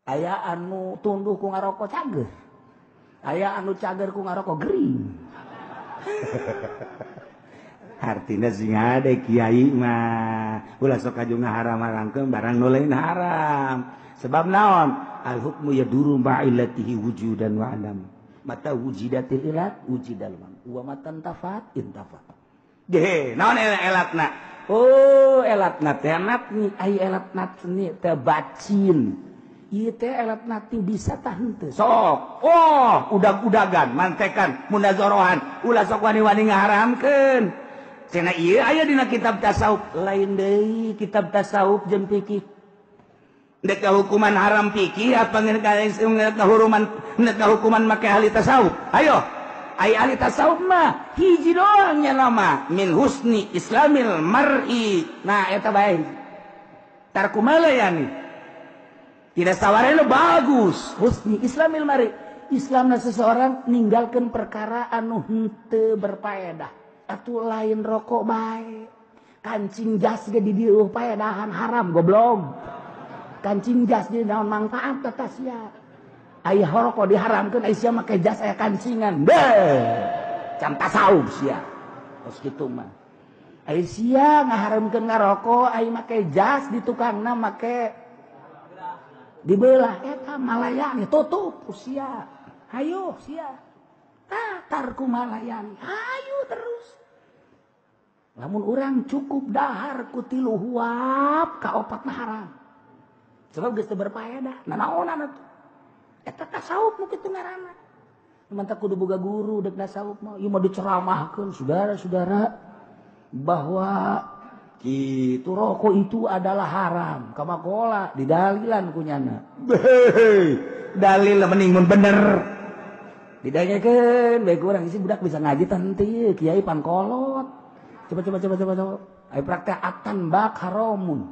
Aya anu tunduh ku ngarokok cager, aya anu cager ku ngarokok gering. Artinya sing ada kiai mah ulah sok kaju ngaharam-haramkeun barang nu lain haram. Sebab naon? Al hukmu yaduru ma'illatihi wujudan wa adam. Mata wujidatil ilat wujidal wa matan tafat intafat. Ge, naon elatna? Oh, elatna teh natni, ai elatna teh bacin. Ieu teh elatna teh bisa tah henteu. Sok, oh, udag-udagan, mantekan, munazorohan, ulah sok wani-wani ngaharamkeun. Cenah ieu aya dina kitab tasawuf, lain deui kitab tasawuf jeung fikih. Ndek hukuman haram fikih apa hukuman ndek hukuman make ahli tasawuf? Ayo, ai ahli tasawuf mah hiji doang nya nama min husni islamil mar'i. Nah eta bae. Tarku malayani. Tidak sawarena bagus husni islamil mar'i. Islamna seseorang ninggalkeun perkara anu henteu berfaedah. Atuh lain rokok bae. Kancing jas ge di dieu paedahan haram goblok. Kancing jas di naon manfaat teh sia. Aya rokok diharamkeun ai sia make jas aya kancingan. Beuh. Can tasawuf sia. Kos kitu mah. Ai sia ngaharamkeun ngarokok ai make jas di tukangna make dibelah eta malayani tutup sia. Hayu sia. Tah tarku malayani. Hayu terus. Lamun urang cukup dahar ku tilu huap ka opatna haram. Sebab geus teu berfaedah. Nanaonan atuh. Eta tasawuf nu kitu ngaranna. Mantap kudu boga guru dek tasawuf mah. Ieu mah diceramahkeun saudara-saudara bahwa kitu rokok itu adalah haram. Kamakola didalilan ku nyana. Dalil mending mun bener. Didanyakeun bae ku urang isi budak bisa ngaji tah henteu kiai pangkolot. Coba coba coba coba coba. Ayo praktek atan bak haramun.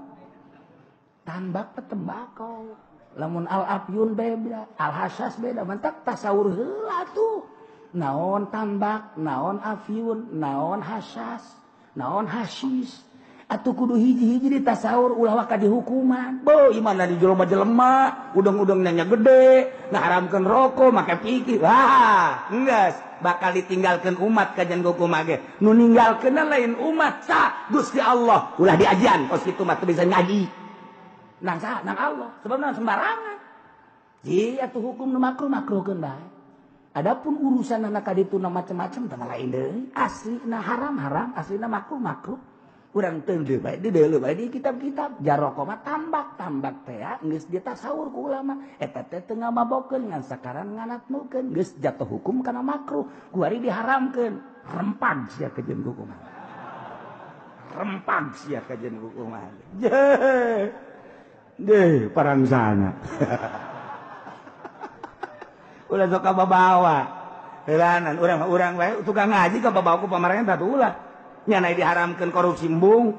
Tanbak teh tembakau. Lamun al afyun beda, al hasas beda. Mantak tasawur heula tuh. Naon tambak, naon afyun, naon hasas, naon hasis. Atuh kudu hiji-hiji di tasawur ulah waka dihukuman. Bo, imana di jelema-jelema, udang-udang nanya gede, ngaharamkeun rokok make pikir. Wah, enggeus bakal ditinggalkeun umat kajian hukum ge. Nu ninggalkeunna lain umat sa Gusti Allah. Ulah diajian kos kitu mah teu bisa ngaji. Nang sa, nang Allah, sebab nang sembarangan. Ji atuh hukum nu makruh makruhkeun bae. Adapun urusan anak kaditu na macam-macam teh lain deui. Aslina haram-haram, aslina makruh makruh. Urang teu deui bae dideuleu bae di kitab-kitab. Jaroko mah tambak, tambak teh geus ditasawur ku ulama. Eta teh teu ngamabokeun ngan sakaran nganatmukeun geus jatuh hukum kana makruh. Kuari diharamkeun. Rempag sia kajeun hukuman. Rempag sia kajeun hukuman. Deh, parang sana. Ulah sok kababawa. Heulanan urang-urang wae tukang ngaji kababawa ku pamarentah tah ulah. Nya na diharamkeun korupsi embung.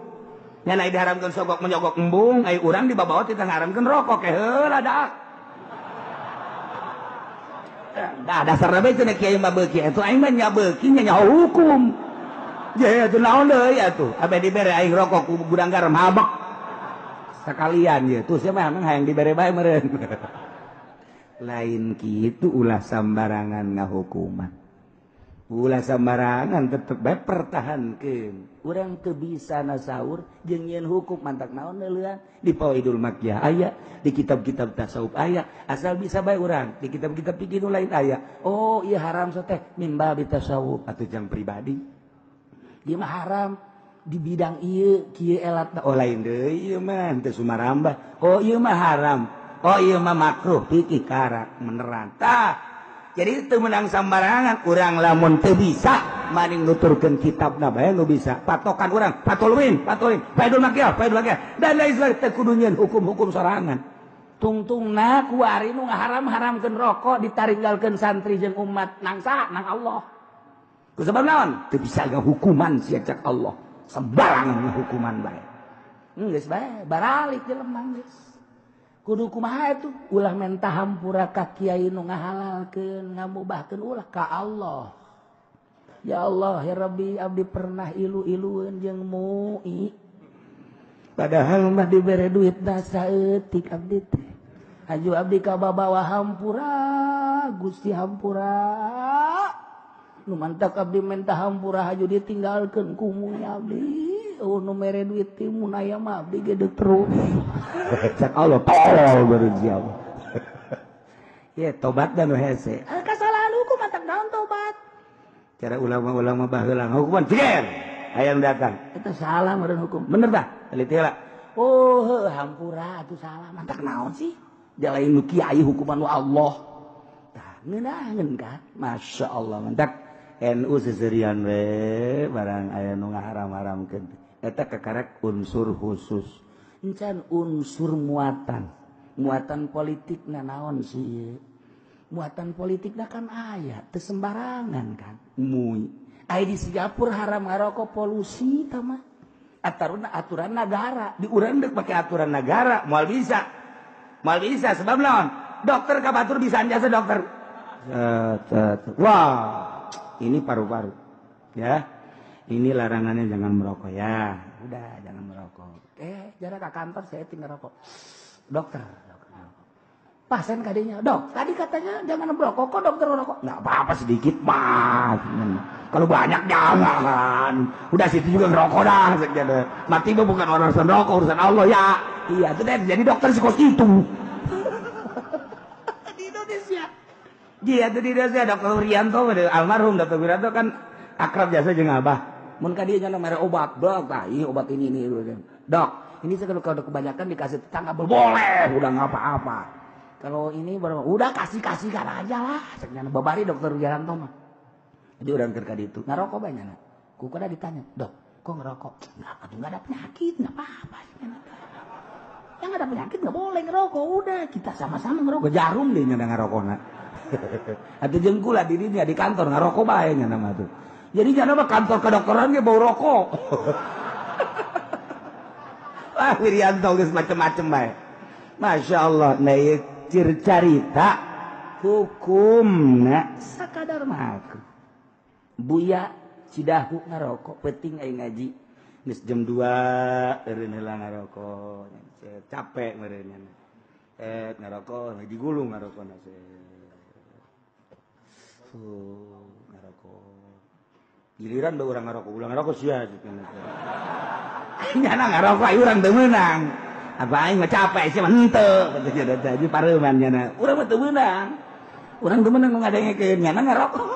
Nya na diharamkeun sogok menyogok embung, ai urang dibabawa teh ngaharamkeun rokok ke heula dah. Dah dasarna bae cenah kiai mah beuki atuh aing mah nya beuki nya nyaho hukum. Ye atuh naon deui atuh. Abe dibere aing rokok ku gudang garam habek. Sekalian ya tuh siapa emang hayang dibere bae meureun. Lain kitu ulah sambarangan ngahukuman. Ulah sambarangan tetep bae pertahankeun. Urang teu bisa nasaur jeung nyieun hukum mantak naon leulean di Fawaidul Makkiyah aya, di kitab-kitab tasawuf aya, asal bisa bae urang di kitab-kitab fikih nu lain aya. Oh ieu haram teh mimba bi tasawuf atuh jang pribadi. Ieu mah haram di bidang ieu kieu elatna oh lain deui ieu mah teu sumarambah. Oh ieu mah haram. Oh ieu mah makruh fikih karak menerang. Tah jadi teu meunang sambarangan urang lamun teu bisa maning nuturkeun kitabna bae nu bisa. Patokan urang patoluin, patoluin, faidul makyah, faidul makyah dan lain sebagainya teu kudu nyieun hukum-hukum sorangan. Tungtungna kuari nu ngaharam-haramkeun rokok ditaringgalkeun santri jeung umat nang saha nang Allah. Ku sebab naon? Teu bisa ngahukuman sia cak Allah. Sembarangan hukuman bae. Geus bae baralik jelema geus. Kudu kumaha atuh ulah menta hampura ka kiai nu ngahalalkeun ngamubahkeun ulah ka Allah. Ya Allah ya Rabbi abdi pernah ilu-ilueun jeung MUI. Padahal mah dibere duit da saeutik abdi teh. Haju abdi ka babawa hampura Gusti hampura. Nu mantak abdi menta hampura haju ditinggalkeun ku munya abdi. Oh nu mere duit ti mun aya mah abdi ge terus. Cak Allah tolol baru jawab. Ya tobat dan nu hese. Kasalahan hukum mantak naon tobat. Cara ulama-ulama baheula hukuman jeger hayang datang. Eta salah meureun hukum. Bener tah? Teliti heula. Oh heuh hampura atuh salah mantak naon sih? Dia lain nu kiai hukuman nu Allah. Tah ngeunaheun kan? Masya Allah mantak NU seserian we barang aya nu ngaharam-haramkeun. Eta kakarek unsur khusus. Encan unsur muatan. Muatan politikna naon sih ieu? Muatan politikna kan aya, teu sembarangan kan. Mui. Aya di Singapura haram ngarokok polusi tah mah. Aturan aturan negara, di urang deuk make aturan negara moal bisa. Moal bisa sebab naon? Dokter ka batur bisa jasa dokter. Wah, ini paru-paru. Ya. Ini larangannya jangan merokok ya. Udah jangan merokok. Jarak ke kantor saya tinggal rokok. Dokter, dokter. Pasien kadinya, "Dok, tadi katanya jangan merokok, kok dokter merokok?" Enggak apa-apa sedikit mah. Kalau banyak jangan. Udah situ juga ngerokok dah. Mati mah bukan urusan rokok, urusan Allah ya. Iya, itu deh jadi dokter sih kos itu. Di Indonesia. Iya, itu di Indonesia Dokter Wiranto, almarhum Dokter Wiranto kan akrab jasa jeung abah. Mun ka dieu nya mere obat, dok, tah ieu obat ini. Dok, ini kalau kebanyakan dikasih tetangga boleh, udah nggak apa-apa. Kalau ini baru udah kasih-kasihkan aja lah. Cek nya babari Dokter Wiranto mah. Jadi urang keur ka ditu ngarokok bae nya. Ku kada ditanya, "Dok, kok ngerokok?" Enggak, atuh enggak ada penyakit, enggak apa-apa. Yang ada penyakit enggak boleh ngerokok, udah kita sama-sama ngerokok. Jarum deh nya ngarokona. Atuh jeung kula di dinya di kantor ngarokok bae nya mah tuh. Jadi nya mah kantor kedokteran ge bau rokok. Wah, Wiranto geus macem-macem bae. Masya Allah, nah ieu carita hukumna sakadar mah. Buya Cidahu ngarokok penting aing ngaji. Geus jam 2 eureun heula ngarokok. Capek meureun. Ngarokok digulung ngarokona. Ngarokok. Giliran bae urang ngarokok, ulah ngarokok sia gitu. Nyana ngarokok aing urang teu meunang. Apa aing mah capek sia mah henteu kitu teh pareuman nyana. Urang mah teu meunang. Urang teu meunang ngadengekeun nyana ngarokok.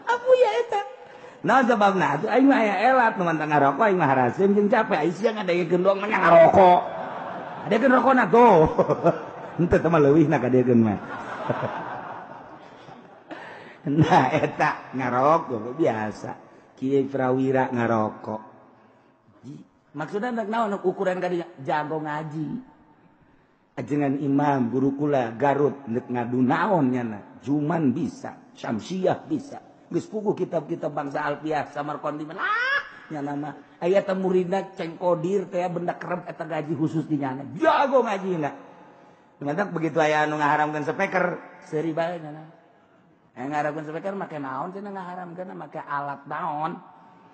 Abu ya eta. Nah sebabna atuh aing mah aya elat nu mantang ngarokok aing mah haraseum jeung capek aing sia ngadengekeun doang mah ngarokok. Adekeun rokona tuh. Henteu teh mah leuwihna kadekeun mah. Nah eta ngarokok biasa. Kiai Prawira ngarokok. Maksudna rek naon ukuran kadinya jago ngaji. Ajengan imam guru kula Garut nek ngadu naon nyana. Juman bisa, Syamsiah bisa. Geus puguh kitab-kitab bangsa Alfiah Samarkandi mah nyana mah aya teh muridna Ceng Kodir teh benda kerep eta gaji khusus di nyana. Jago ngajina. Mantap begitu aya anu ngaharamkeun speaker seuri bae nyana. Aya ngaharamkeun speaker make naon cenah ngaharamkeun make alat naon?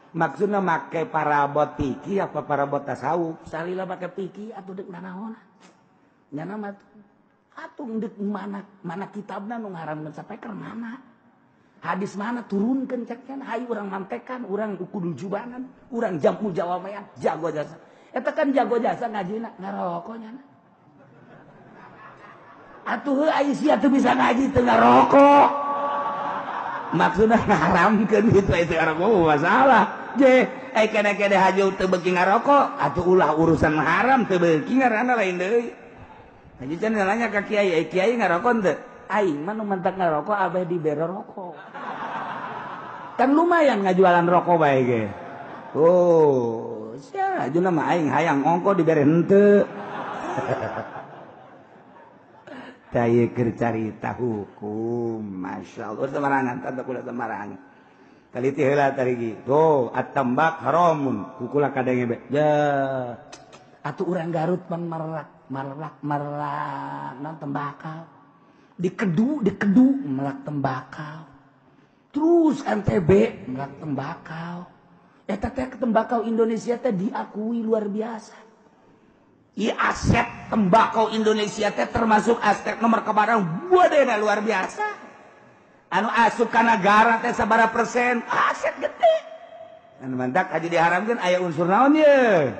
Maksudna make parabot fikih apa parabot tasawuf? Salila make fikih atuh deuk nanaon? Nyana mah atuh deuk mana mana kitabna nu ngaharamkeun speaker mana? Hadis mana turunkeun cek nya hayu urang mantekan, urang kudu jubanan, urang jampu jawamean, jago jasa. Eta kan jago jasa ngajina ngarokok nyana. Atuh heuh aya sia teu bisa ngaji teu ngarokok. Maksudna ngaharamkeun kitu aya teu ngarokok masalah. Je, ai kene-kene haju teu beuki ngarokok, atuh ulah urusan haram teu beuki ngaranna lain deui. Haji can nanya ka kiai, ai kiai ngarokok teu? Aing mah nu mentak ngarokok abeh dibere rokok. Kan lumayan ngajualan rokok bae ge. Oh, sia ajuna mah aing hayang ongko dibere henteu. Tah ieu keur carita hukum, masyaallah semarangan tanda kula semarangan. Taliti heula tarigi. Tuh, at-tambak haramun, kukula kadenge be. Ya. Atuh urang Garut pan marelak, marelak, marelak non tembakau. Dikedu, dikedu melak tembakau. Terus NTB melak tembakau. Eta teh tembakau Indonesia teh diakui luar biasa. I aset tembakau Indonesia teh termasuk aset nomor kebarang buadena luar biasa. Anu asup ka negara teh sabaraha persen aset gede. Anu mantak aja diharamkeun aya unsur naon ye?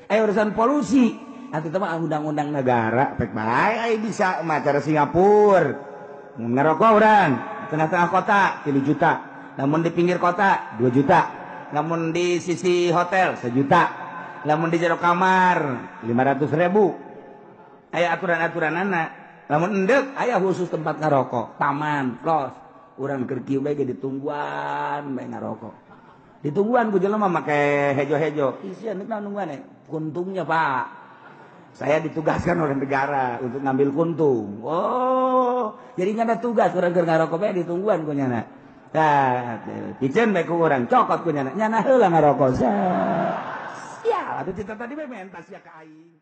Aya urusan polusi. Atuh teh mah undang-undang negara pek bae aya bisa mah cara Singapura. Mun ngarokok urang tengah-tengah kota 3 juta. Namun di pinggir kota 2 juta. Namun di sisi hotel 1 juta. Lamun di jero kamar 500.000. Aya aturan-aturan anak. Lamun endek aya khusus tempat ngarokok, taman, los. Urang keur kieu bae ge ditungguan bae ngarokok. Ditungguan ku jelema make hejo-hejo. Isia nek nungguan kuntungnya, Pak. Saya ditugaskan oleh negara untuk ngambil kuntung. Oh, jadi nggak ada tugas urang keur ngarokok bae ditungguan ku nyana. Tah, piceun bae ku urang, cokot ku nyana. Nyana heula ngarokok. Ya, atuh cita tadi bae mentas ya ka aing.